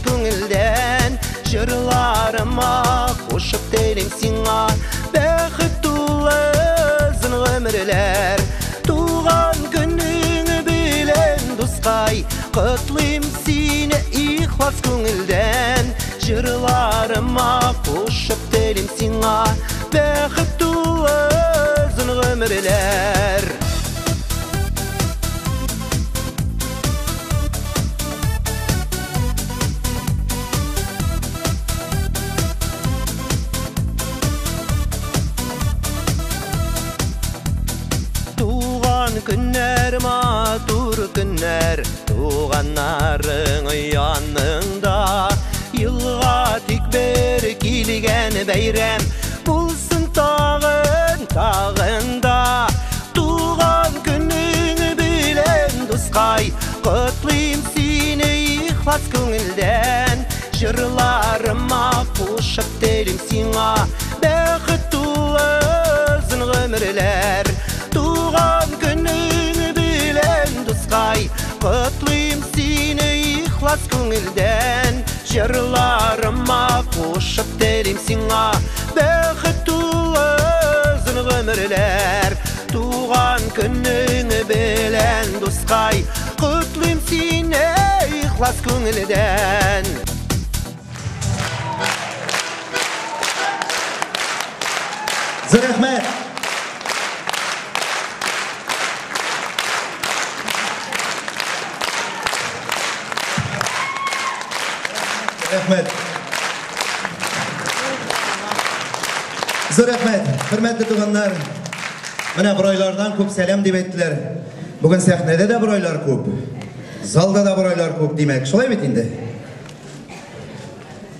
ихлас күңелдән. Җырларыма кушып телим сиңа бәхет тулы озын гомерләр. Туган көнең белән, дускай, котлыйм сине ихлас күңелдән. Җырларыма кушып телим сиңа бәхет тулы озын гомерләр. Туган көннәр, матур көннәр, туганнарың яныңда. Елга тик бер килгән бәйрәм булсын тагын, тагын да. Туган көнең белән, дускай, котлыйм сине ихлас күңелдән. Җырларыма кушып телим сиңа бәхет тулы озын гомерләр. Туган көнең белән, дускай, котлыйм сине ихлас күңелдән. Җырларыма кушып телим сиңа бәхет тулы озын гомерләр. Туган көнең белән, дускай, котлыйм сине ихлас күңелдән. Зур рәхмәт. Рәхмәт. Зур рәхмәт. Хөрмәтле туганнар, менә борайлардан күп сәлам дип әйттеләр. Бүген сәхнәдә дә борайлар күп, залда да борайлар күп, димәк. Шулай бит инде.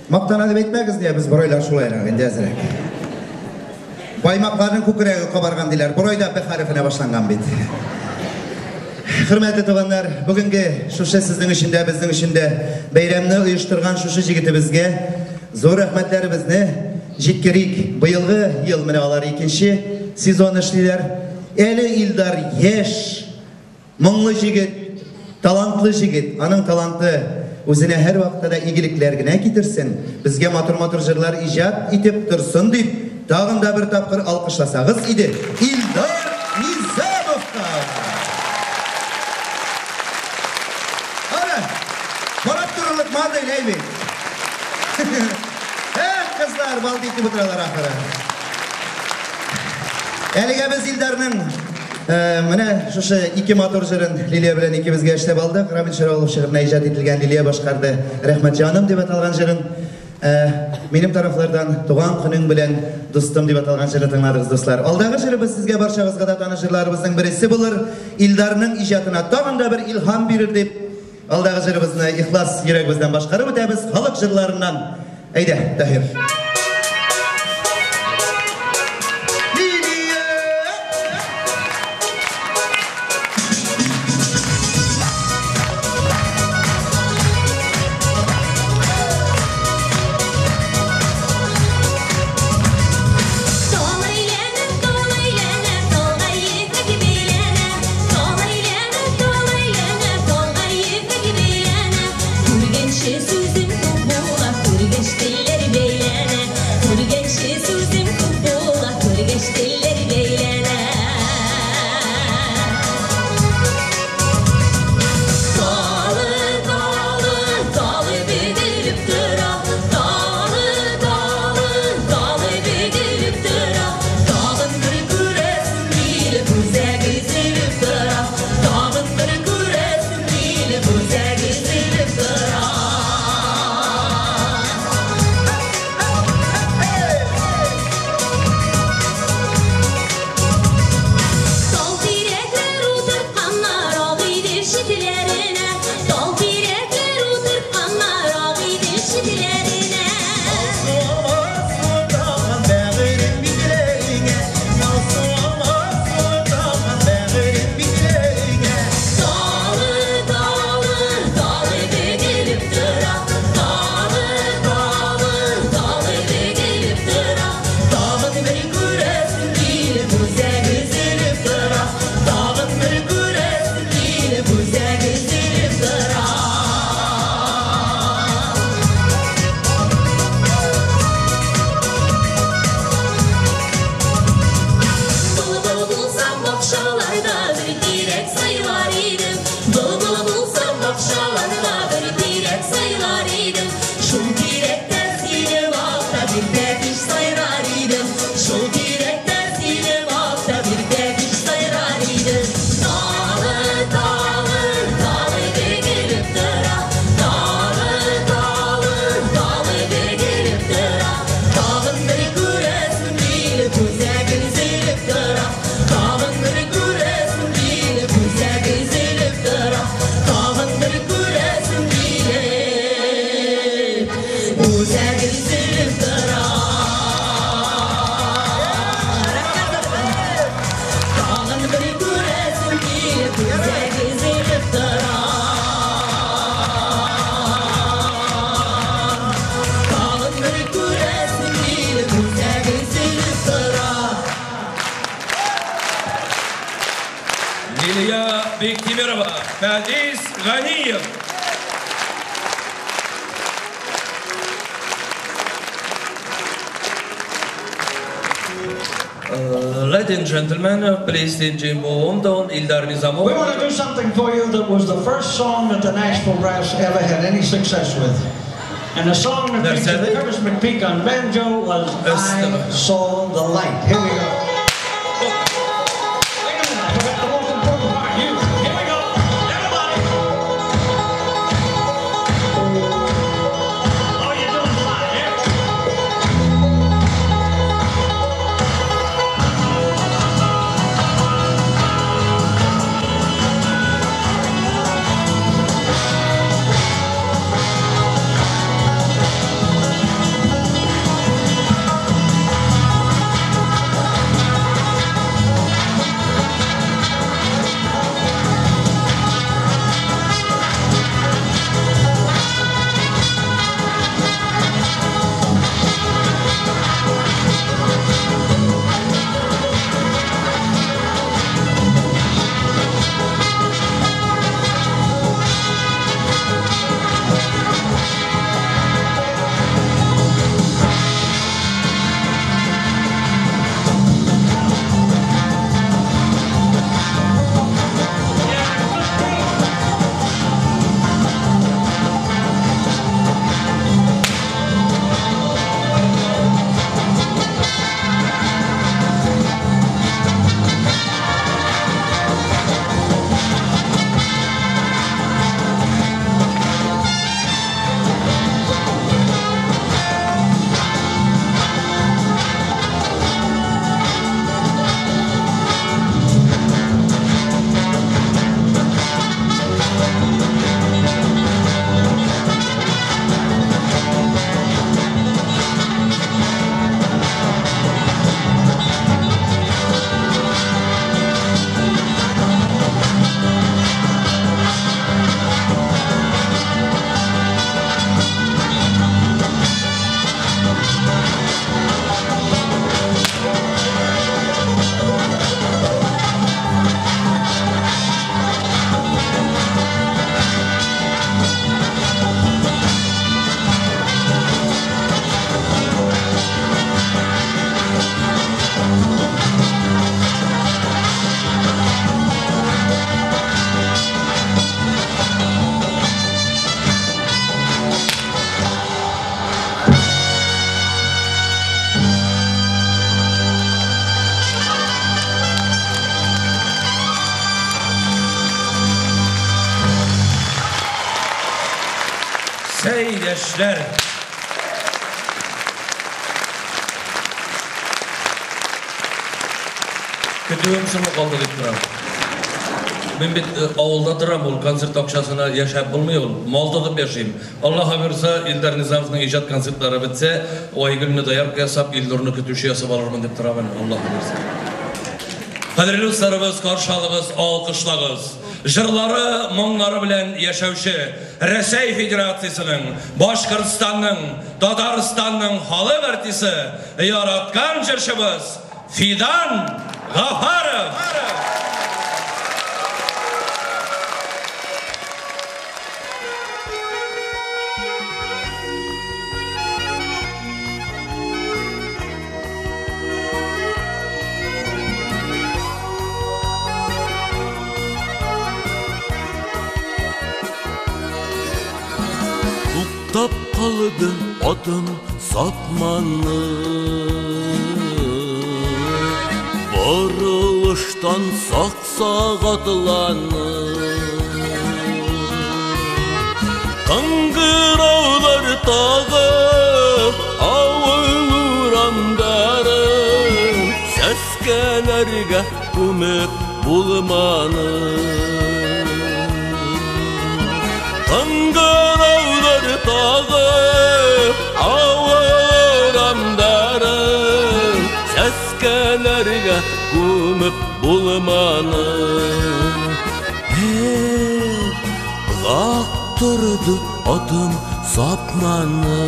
Мактана дип әйтмәгез, дия, без борайлар шулайрак инде әзрәк. Баймакларның күкрәге кабарган диләр. Борайда Б хәрефенә башланган бит. Хөрмәтле туганнар, бүгенге шушы сезнең өчен дә, безнең өчен дә бәйрәмне оештырган шушы җегетебезгә зур рәхмәтләребезне җиткерик. Быелгы ел менә алар икенче сезон эшлиләр. Әле Илдар яшь, моңлы җегет, талантлы җегет. Аның таланты үзенә һәр вакытта да игелекләр генә китерсен, безгә матур-матур җырлар иҗат итеп торсын дип, тагын да бер тапкыр алкышласагыз иде Илдар Низамовка. Ара, карап торырлык модель, әй бит. Эх, кызлар, бал итеп утыралар ахыры. Әлегә без Илдарның менә шушы ике матур җырын Лилия белән икебезгә эшләп алдык. Рамил Шәрәфуллов шигыренә иҗат ителгән Лилия башкарды Рәхмәт җаным дип аталган җырын. Минем тарафлардан туган көнең белән дустым дип аталган җырны тыңладыгыз, дуслар. Алдагы җырыбыз сезгә барчагызга да таныш җырларыбызның берсе булыр. Илдарның иҗатына тагын да бер илһам бирер дип алдагы җырыбызны ихлас йөрәгебездән башкарып үтәбез халык җырларыннан. Әйдә, Таһир. Сүзім күп була, күргәч телләр бәйләнә. Лилия Биктимирова, Фәдис Ганиев. Ladies and gentlemen, please down Ildar Nizamov. We want to do something for you that was the first song that the Nashville Brass ever had any success with. And the song that featured Curtis McPeak on banjo was I Saw the Light. Here we go. Wait a minute, I forgot the most important part. You. Here we go. Everybody. Oh, you're doing fine. Here. Seydeşler. Көтүем шуны калды дип торам. Мин бит авылда торам, ул концерт акчасына яшәп булмый ул. Мал тотып яшим. Аллаһ бирсә, Илдар Низамовның иҗат концертлары бетсә, Айгөлне доярка ясап, Илнурны көтүче ясап алырмын дип торам, Аллаһ бирсә. Кадерле дусларыбыз, каршы алыгыз, алкышлагыз. Җырлары, моңнары белән яшәүче Рәсәй Федерациясенең, Башкортстанның, Татарстанның халык артисты, яраткан җырчыбыз Фидан Гафаров. Туктап калды атым сапманы, борылыштан сак-сак атланып, кыңгыраулар тагып авыл урамдарын сәскәләргә күмеп булманы. Кыңгыраулар тагып авыл урамдарын сәскәләргә күмеп булманы. Торды атым сапманы.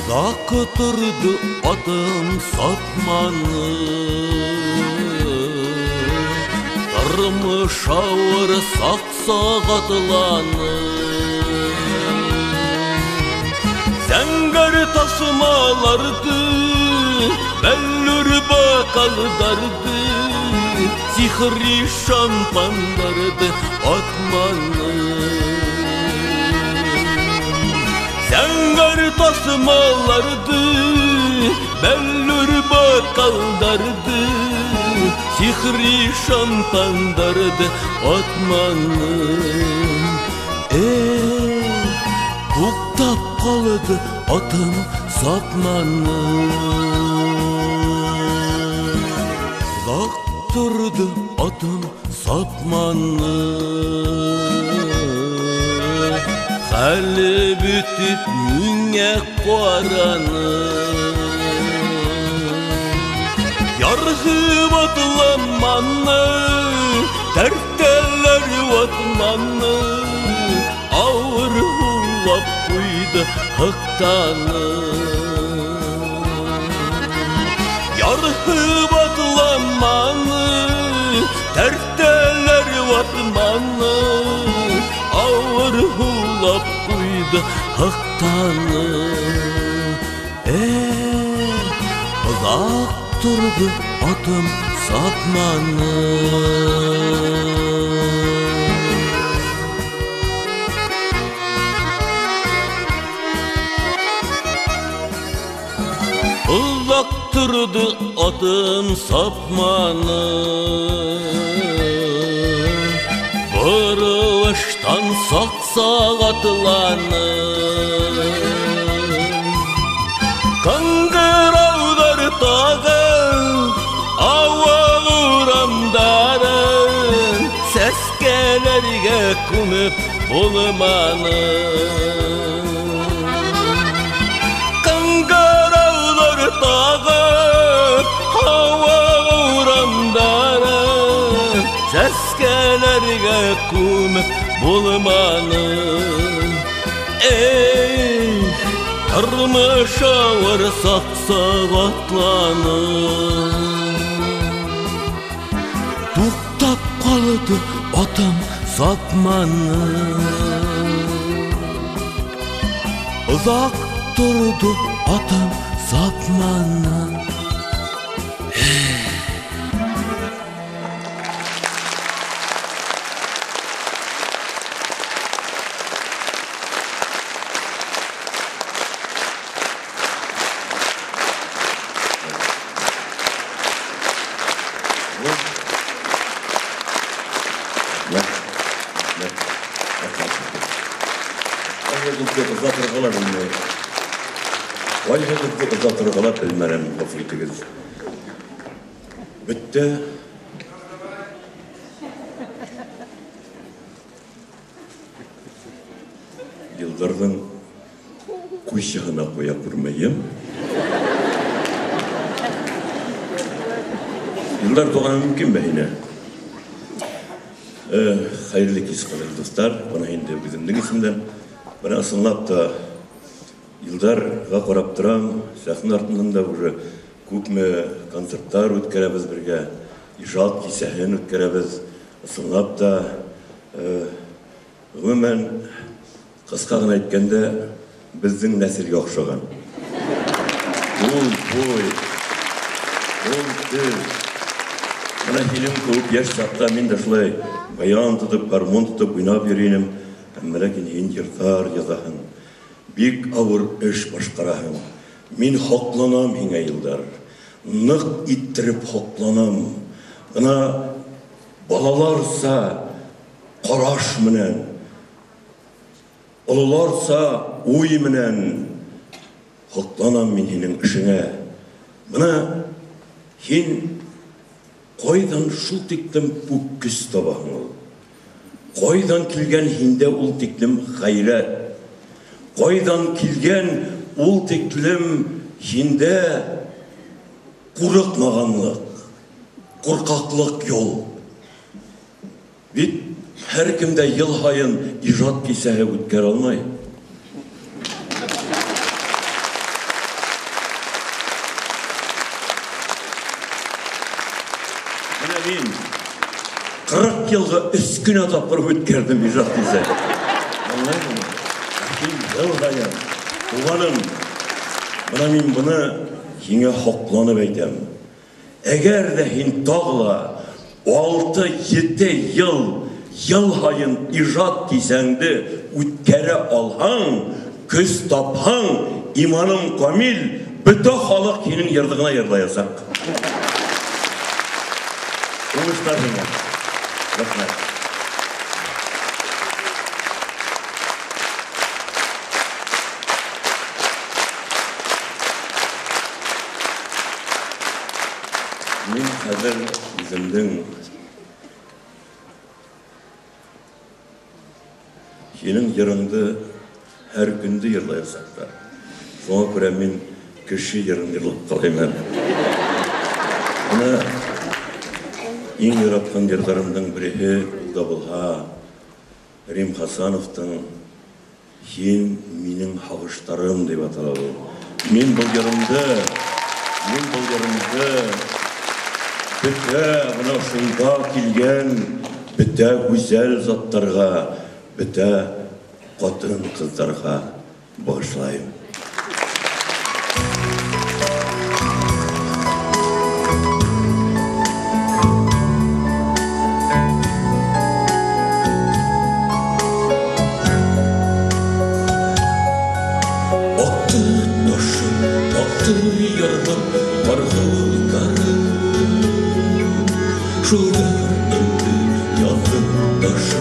Озак торды атым сатманы. Тормыш авыр саксак атланы. Зәңгәр тасмаларды, бәллүр бокалдарды, сихри шампаннарды атманы. Зәңгәр тасмаларды, бәллүр бокалдарды, сихри шампаннарды атманы. Туктап калды атым сатманы. Озак торды атым сатманы. Хәле бетеп миңа караны. Яргып атламаны, тәртәләр ватманы, авыр һулап куйды хыктаны. Яргып атламаны, тәртәләр ватманы, авыр һулап куйды хыктаны. Озак торды атым сатманы. Озак торды атым сатманы. Борылыштан саксак атланы. Кыңгыраулар тагып авыл урамдарын сәскәләргә күмеп булманы. Кыңгыраулар тагып авыл урамдарын сәскәләргә күмеп булманы. Эх, тормыш авыр саксак атланы. Туктап калды атым сатманы. Озак торды атым сатманы. Озатырга белмәдем, гафу итегез. Бетте. Илдарның куйчыгына куя күрмәем. Илдар туганы мөмкин бәһине. Хәерле кич, кадерле дуслар. Бына инде үземнең исемдән. Бына ысынлап та Илдарга карап торам, сәхнә артыннан да уже күпме концертлар үткәрәбез бергә, ижат кисәһен үткәрәбез. Ысынлап та, гомумән, кыска гына әйткәндә, безнең нәселгә охшаган. Ул буй, ул тел. Менә һинең кебек яшь чакта мин дә шулай баян тотып, гармун тотып уйнап йөри идем. Әмма ләкин һин йырлар язаһың. Бик авыр эш башкараһың. Мин хакланам һиңа, Илдар. Нык иттереп хакланам. Менә балаларса караш менән, олыларса уй менән хакланам мин һинең эшеңә. Менә һин кайдан шул тиклем күп көч табаһың ул? Кайдан килгән һиндә ул тиклем гайрәт? Кайдан килгән ул тиклем һиндә курыкмаганлык, куркаклык юл? Бит һәркем дә ел һаен ижат кисәһе үткәрә алмай. 40 елга өч кенә тапкыр үткәрдем иҗат дисә. Аңлыйсыңмы? Син ел саен, туганым, менә мин моны сиңа хакланып әйтәм. Әгәр дә һин тагы ла 6-7 ел ел һаен иҗат кисәңде үткәрә алһаң, көз тапһаң, иманым камил, бөтә халык һинең йырдыгына йырлаячак. Уңышлар сиңа. Рәхмәт. Мин хәзер үземнең синең йырыңды һәр көндә йырлаячак та. Шуңа күрә мин кеше йырын йырлап калыйм әле. Менә иң яраткан йырларымның береһе ул да булһа Рим Хасановтың Һин минең һагыштарым дип атала ул. Мин был йырымды, мин был йырымды бөтә менә шунда килгән бөтә гүзәл заттарга, бөтә хатын-кызларга багышлайм. Акты ташы, акты ярлар, каргылдары. Шулдыр инде язы ташы,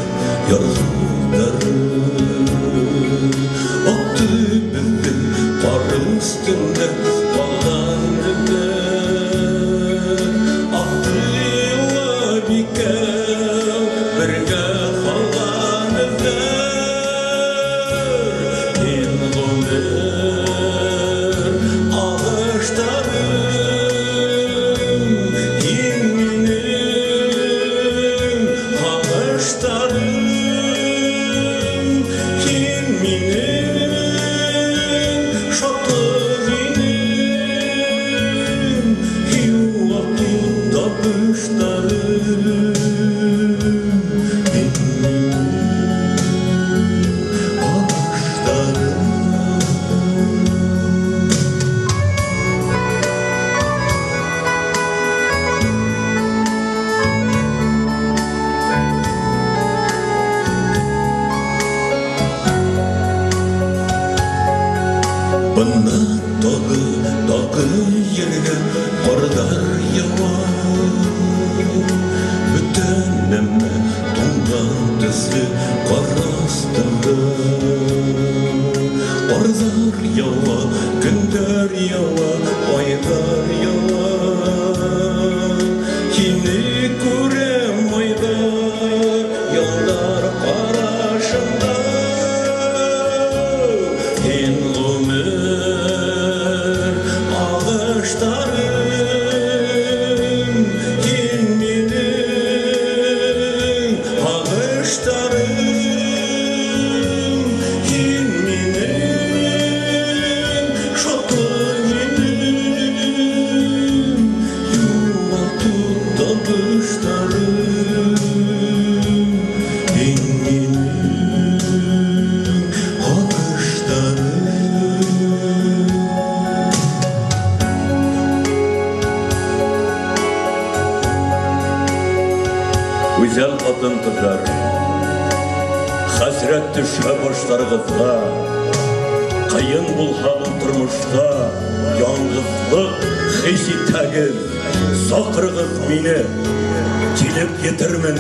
яргылдары. Акты безнең кар өстендә калган эзләр. Акты елап икәү бергә калган эзләр. Һин гомер агыштарым, һин минем агыштарым, һин минем шатлык инем, югалту табыштарым, һин минем агыштарым. Бында тагы, тагы ергә карлар ява. Бөтә нәмә туңган төсле кар астында. Карлар ява, көннәр ява, айлар ява. Һине күрәм айлар, еллар карашында. Һин гомер агыштарым, һин минем агыштарым, һин минем шатлык инем, югалту табыштарым, һин минем агыштарым. Гүзәл хатын-кызлар, хәсрәт төшә башларыгызга, кыен булһа бу тормышта яңгызлык хис итәгез, сакырыгыз мине, килеп етермен,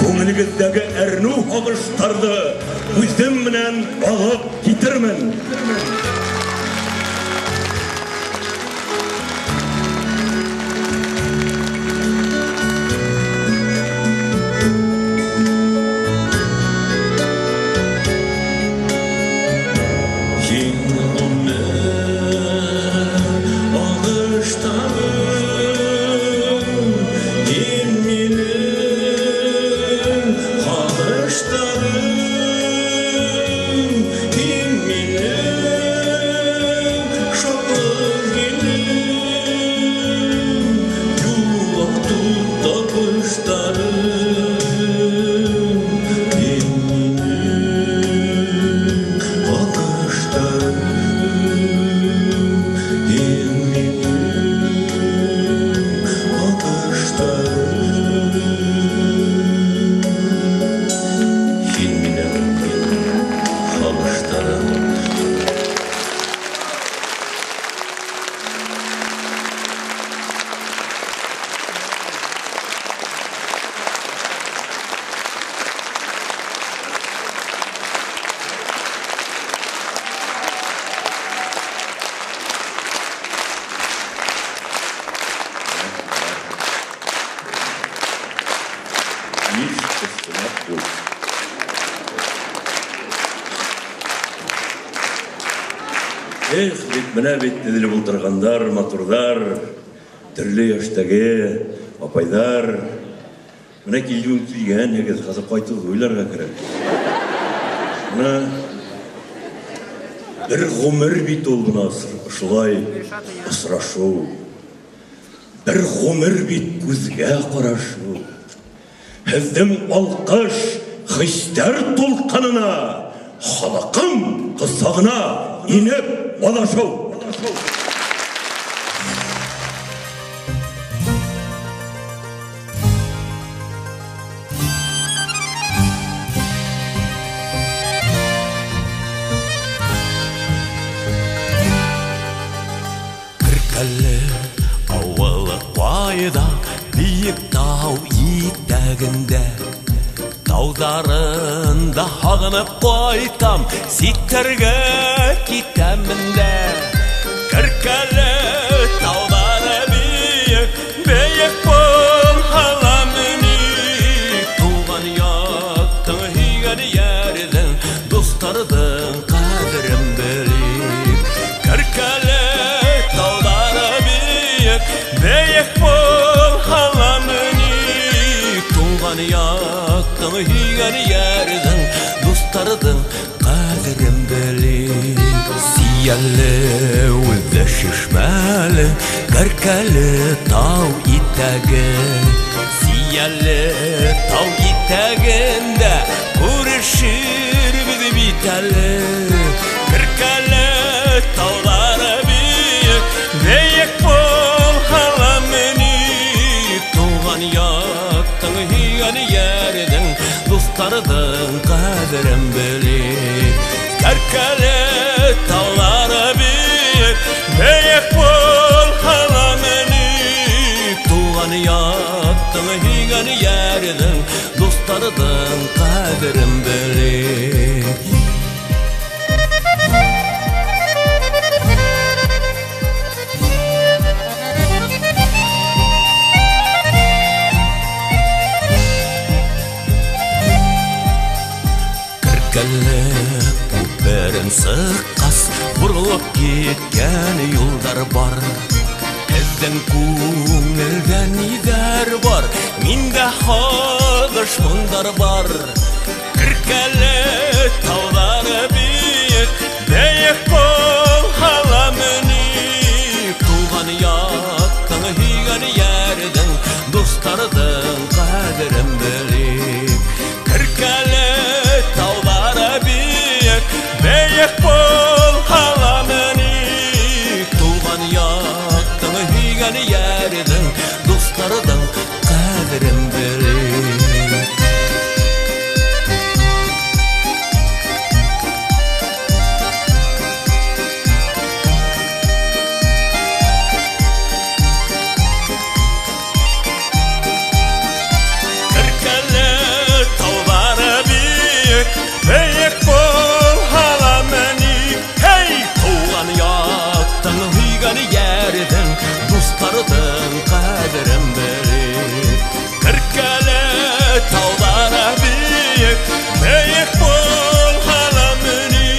күңелегездәге әрнү һагыштарды үзем белән алып китермен. Һин гомер агыштарым, һин минем агыштарым, һин минем Эх, бит менә бит тезелеп утыргандар, матурдар, төрле яшьтәге апайлар. Менә килүен килгәнегез, хәзер кайтып уйларга кирәк. Менә бер гомер бит ул менә шулай очрашу. Бер гомер бит күзгә карашу. Һезнең алкыш хисләр тулкынына, халыкым кысагына инеп адашу. Киркәле авылы кайда, биек тау итәгендә. Таударында һагынып кайтам, ситләргә китәмен дә. Киркәле таулары биек, биек булһаламыни. Туган яктың һөйгән ярҙың, дуҫтарҙың ҡәҙерен белик. Киркәле таулары биек, биек булһаламыни. Туган яктың һөйгән ярҙың, дуҫтарҙың ҡәҙерен белик. Сияле үҙе шишмәле, Киркәле тау итәге. Сияле тау итәгендә күрешербеҙ бит әле. Киркәле таулары бейек, бейек булһаламыни. Туган яктың һөйгән ярҙың, дуҫтарҙың ҡәҙерен белик. Киркәле таулары бейек, бейек булһаламыни. Туган яктың һөйгән ярҙың, дуҫтарҙың ҡәҙерен белик. Киркәле күперен сыҡҡас, боролоп киткән юлдар бар. Һеҙҙең күңелдә ниҙәр бар, миндә һағыш моңдар бар. Киркәле тауҙары бейек, бейек булһаламыни. Туган яктың һөйгән ярҙың, дуҫтарҙың ҡәҙерен белик. Киркәле таулары бейек, бейек булһаламыни. Туган яктың һөйгән ярҙың, дуҫтарҙың ҡәҙерен белик. Киркәле таулары бейек, бейек булһаламыни. Һей, туган яктың һөйгән ярҙың, дуҫтарҙың ҡәҙерен белик. Киркәле таулары бейек, бейек булһаламыни.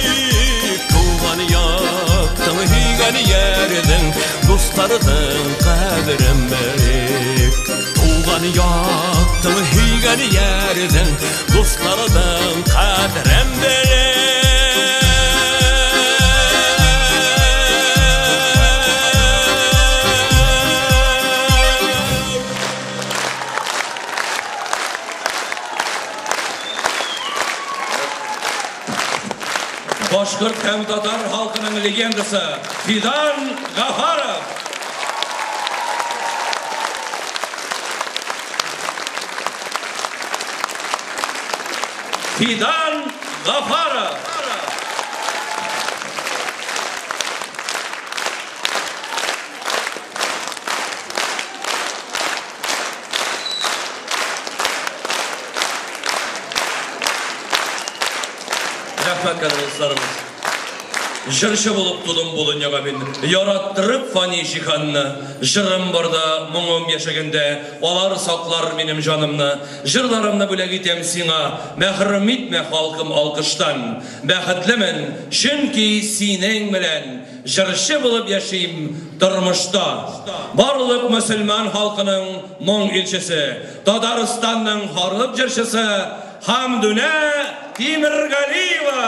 Туган яктың һөйгән ярҙың, дуҫтарҙың ҡәҙерен белик. Туган яктың һөйгән ярҙың, дуҫтарҙың ҡәҙерен белик. Башҡорт һәм татар халҡының легендасы Фидан Ғафаров. Фидан Ғафаров. Рәхмәт, кадерле дусларыбыз. Җырчы булып тудым бу дөньяга мин, Яраттырып фани җиһанны. Җырым барда, моңым яшәгәндә, Алар саклар минем җанымны. Җырларымны бүләк итәм сиңа, Мәхрүм итмә, халкым, алкыштан. Бәхетлемен, чөнки синең белән Җырчы булып яшим тормышта. Барлык мөселман халкының моң илчесе, Татарстанның халык җырчысы Хәмдүнә Тимергалиева!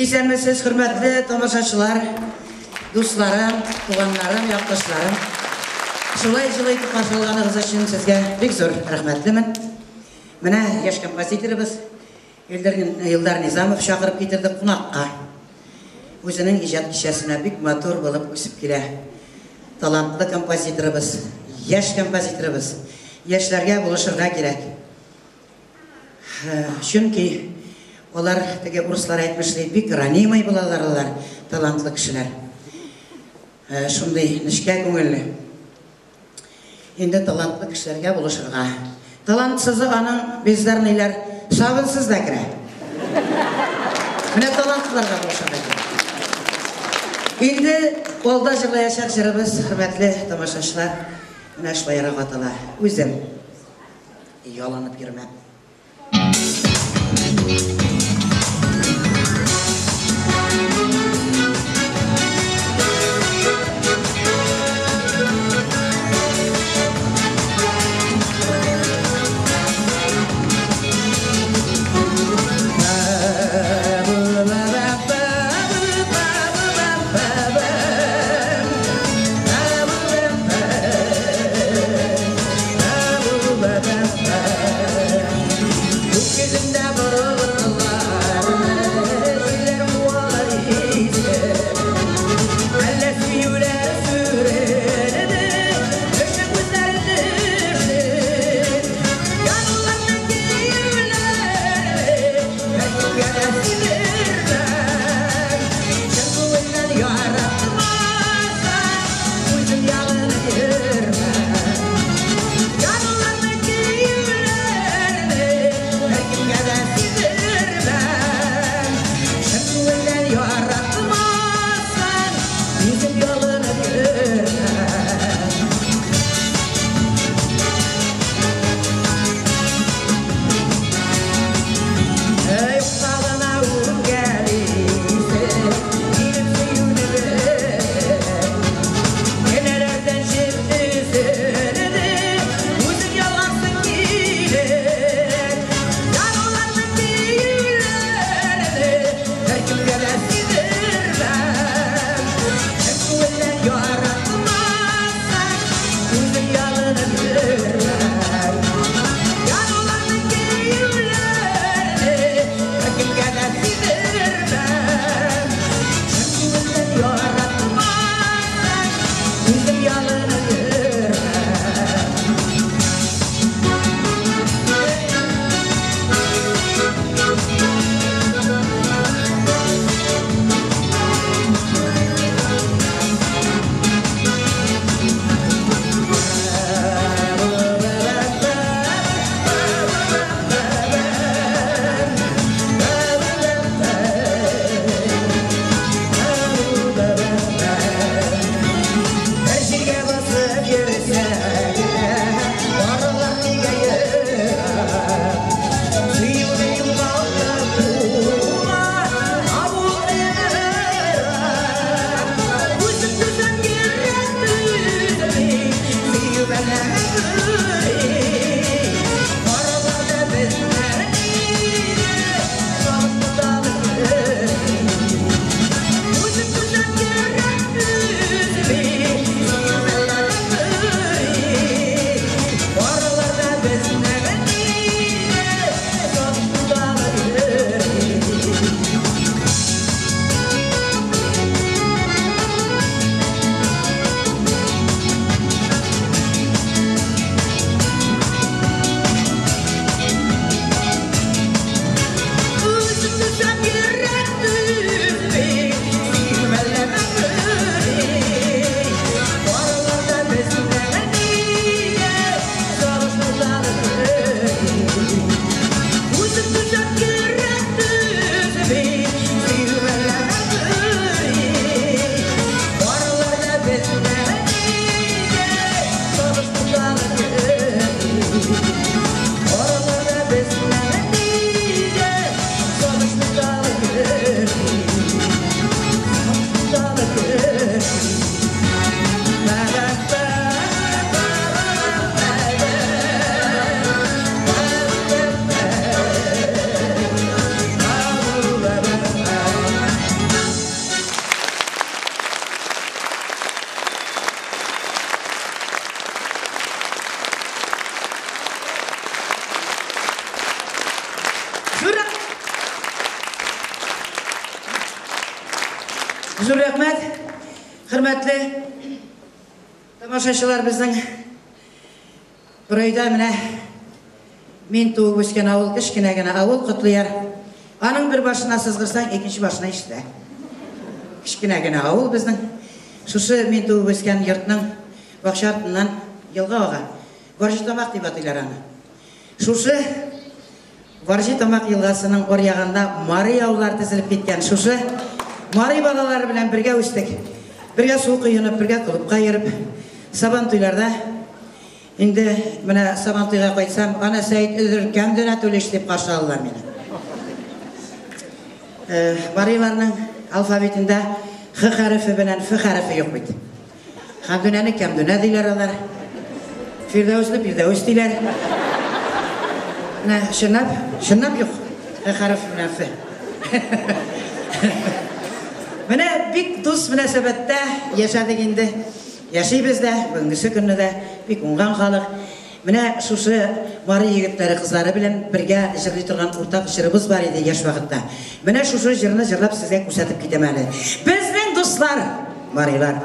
Исәнмесез, хөрмәтле тамашачылар, дусларым, туганнарым, якташларым. Шулай җылы итеп каршы алганыгыз өчен сезгә бик зур рәхмәтлемен. Менә яшь композиторыбыз Илдар Низамов чакырып китерде кунакка. Үзенең иҗат кичәсенә бик матур булып үсеп килә. Талантлы композиторыбыз, яшь композиторыбыз. Яшьләргә булышырга кирәк. Чөнки алар, теге урыслар әйтмешли, бик ранимый булалар алар, талантлы кешеләр. Шундый нечкә күңелле. Инде талантлы кешеләргә булышырга. Талантсызы аның бездарныйлар сабынсыз да керә. Менә талантлыларга булышырга кирәк. Инде Алда җырлаячак җырыбыз, хөрмәтле тамашачылар, менә шулайрак атала. Үзем ялынып йөрмәм. Зур рәхмәт, хөрмәтле тамашачылар, безнең Борайда менә мин туып үскән авыл, кечкенә генә авыл Котлыяр. Аның бер башына сызгырсаң, икенче башына ишетә. Кечкенә генә авыл безнең. Шушы мин туып үскән йортның бакча артыннан елга ага. Варҗы тамак дип атыйлар аны. Шушы Варҗы тамак елгасының аръягында Мари авыллары тезелеп киткән. Шушы Мари балалары белән бергә үстек. Бергә су коенып, бергә клубка йөреп, Сабантуйларда инде менә Сабантуйга кайтсам, ана Сәет Өзер кемденә түлеш дип каршы алалар мине. Мариларның алфавитында Х хәрефе белән Ф хәрефе юк бит. Хәмдүнәне кемдүнә диләр алар. Фирдәүсне Фирдәүс диләр. Менә чынлап, чынлап юк. Х хәрефе белән Ф. Менә бик дус мөнәсәбәттә яшәдек инде. Яшибез дә, бүгенгесе көнне дә бик уңган халык. Менә шушы мари егетләре, кызлары белән бергә җырлый торган уртак җырыбыз бар иде яшь вакытта. Менә шушы җырны җырлап сезгә күрсәтеп китәм әле. Безнең дуслар, марилар.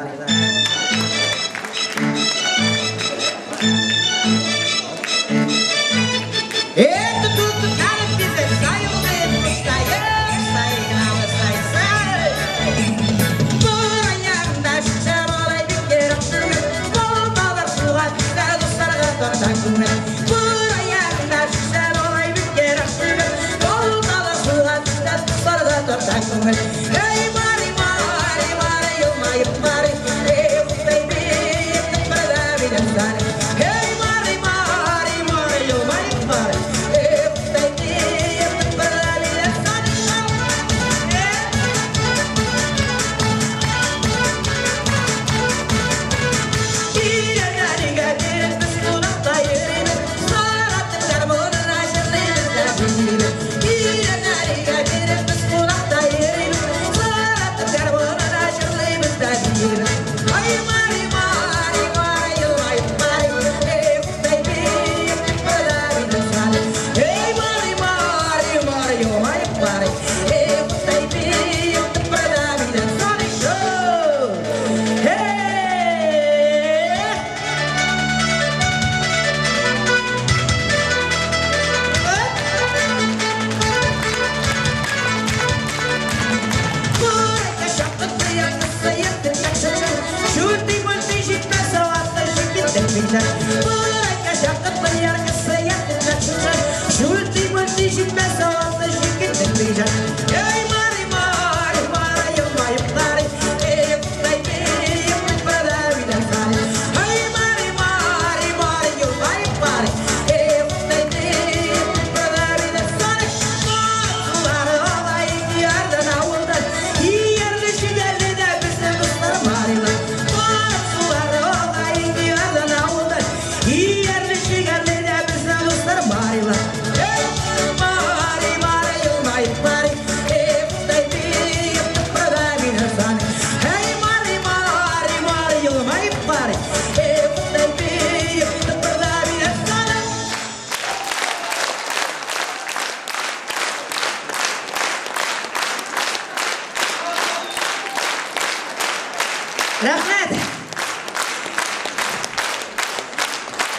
Рәхмәт!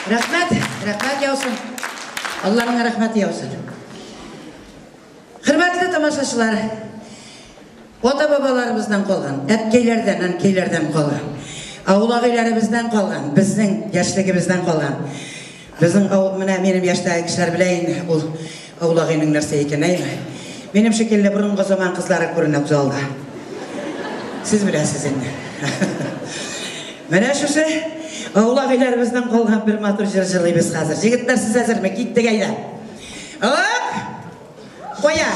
Рәхмәт, рәхмәт яусын. Алланың рәхмәте яусын. Хөрмәтле тамашачылар, ата-бабаларыбыздан калган, әткәйләрдән, әнкәйләрдән калган, авыл агайларыбыздан калган, безнең яшьлегебездән калган. Безнең авыл, менә минем яшьтәге кешеләр белә инде ул авыл агайның нәрсә икәнен, әйме? Минем шикелле борынгы заман кызлары күренә залда. Сез беләсез инде. Менә шушы авыл агайларыбыздан калган бер матур җыр җырлыйбыз хәзер. Егетләр, сез әзерме? Киттек әйдә. Оп! Кая?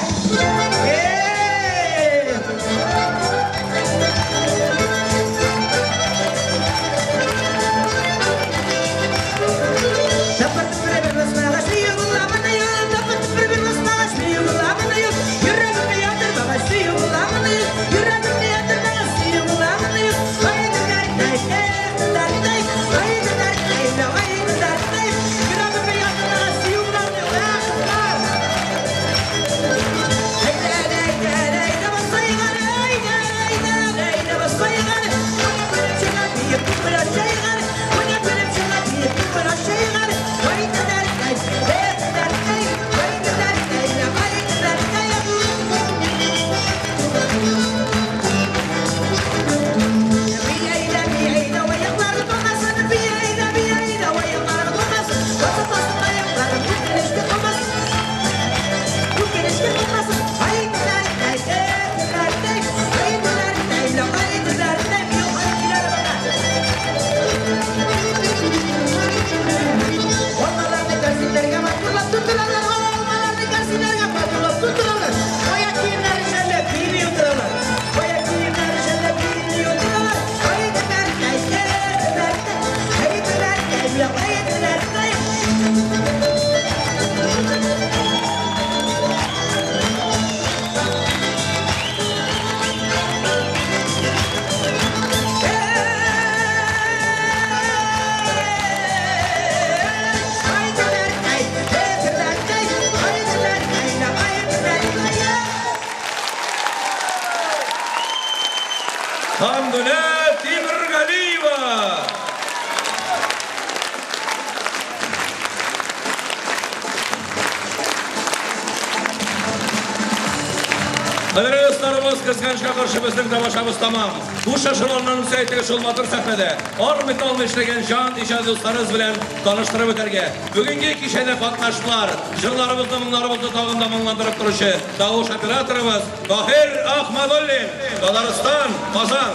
Кадерле дусларыбыз, кызганычка каршы безнең тамашабыз тәмам. Бу шашырганнан үсә шул матур сәхнәдә армый-талмый эшләгән җан иҗат дусларыбыз белән таныштырып үтәргә. Бүгенге кичәдә катнаштылар. Җырларыбызны, моңнарыбызны тагын да моңландырып торучы тавыш операторыбыз Таһир Ахмадуллин, Татарстан, Казан.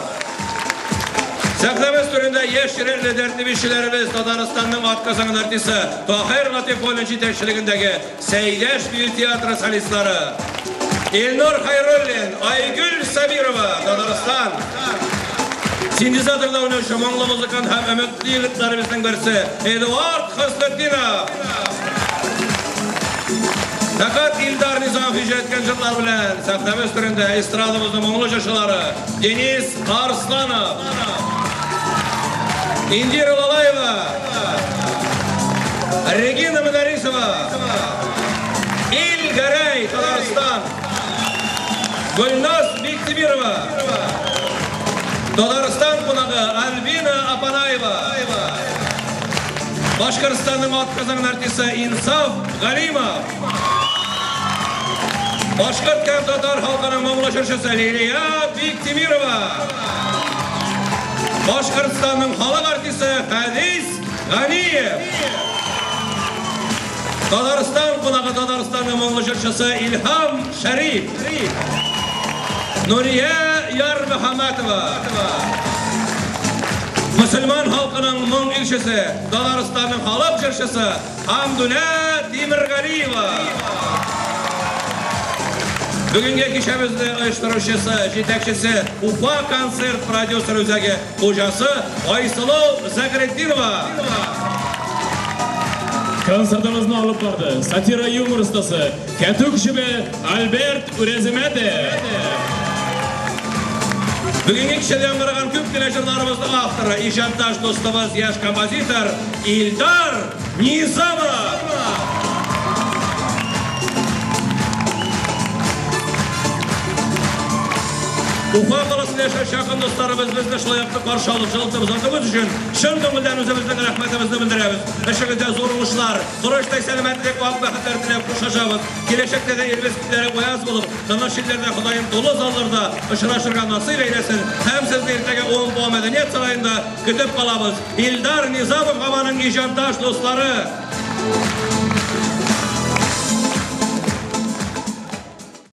Сәхнәбез түрендә яшь йөрәкле дәртле биючеләребез Татарстанның атказанган артисты Таһир Латифуллин җитәкчелегендәге Сәйдәш бию театры солистлары Илнур Хайруллин, Айгөл Сабирова, Татарстан. Синтезаторда уйнаучы моңлы музыкант һәм өметле егетләребезнең берсе Эдуард Хөснетдинов. Фәкать Илдар Низамов иҗат иткән җырлар белән сәхнәбез түрендә эстрадабызның моңлы җырчылары Денис Арсланов, Индира Лалаева, Регина Мөдәрисова, Ил Гәрәй, Татарстан, Гөлназ Биктимирова, Татарстан кунагы Альбина Апанаева, Башкортстанның атказанган артисты Инсаф Галимов, Башкорт һәм татар халкының моңлы җырчысы Лилия Биктимирова, Башкортстанның халык артисты Хәдис Ганиев, Татарстан кунагы Татарстанның моңлы җырчысы Илһам Шәриф, Нурия Ярмөхәммәтова, Мөселман халкының моң илчесе, Татарстанның халык җырчысы Хамдүнә Тимергалиева. Бүгенге кичәбезне оештыручысы, җитәкчесе Уфа концерт продюсер үзәге хуҗасы Айсылу Загретдинова. Концертыбызны алып барды сатира юмор остасы Кәтүк җебе Альберт Үрәземәтов. Бүгенге кичәдә яңгыраган күп кенә җырларыбызның авторы, иҗатташ дустыбыз, яшь композитор Илдар Низамов. Уфа каласында яшәүче якын дусларыбыз безне шулай якты каршы алып, җылытып озатуыгыз өчен чын күңелдән үзебезнең рәхмәтебезне белдерәбез. Эшегездә зур уңышлар, корычтай сәламәтлек, ак бәхетләр теләп хушлашабыз. Киләчәктә дә илебез күкләре аяз булып, тыныч илләрдә Ходаем тулы залларда очрашырга насыйп әйләсен. Һәм сезне иртәгә УМПО мәдәният сараенда көтеп калабыз. Илдар Низамов һәм аның иҗатташ дуслары.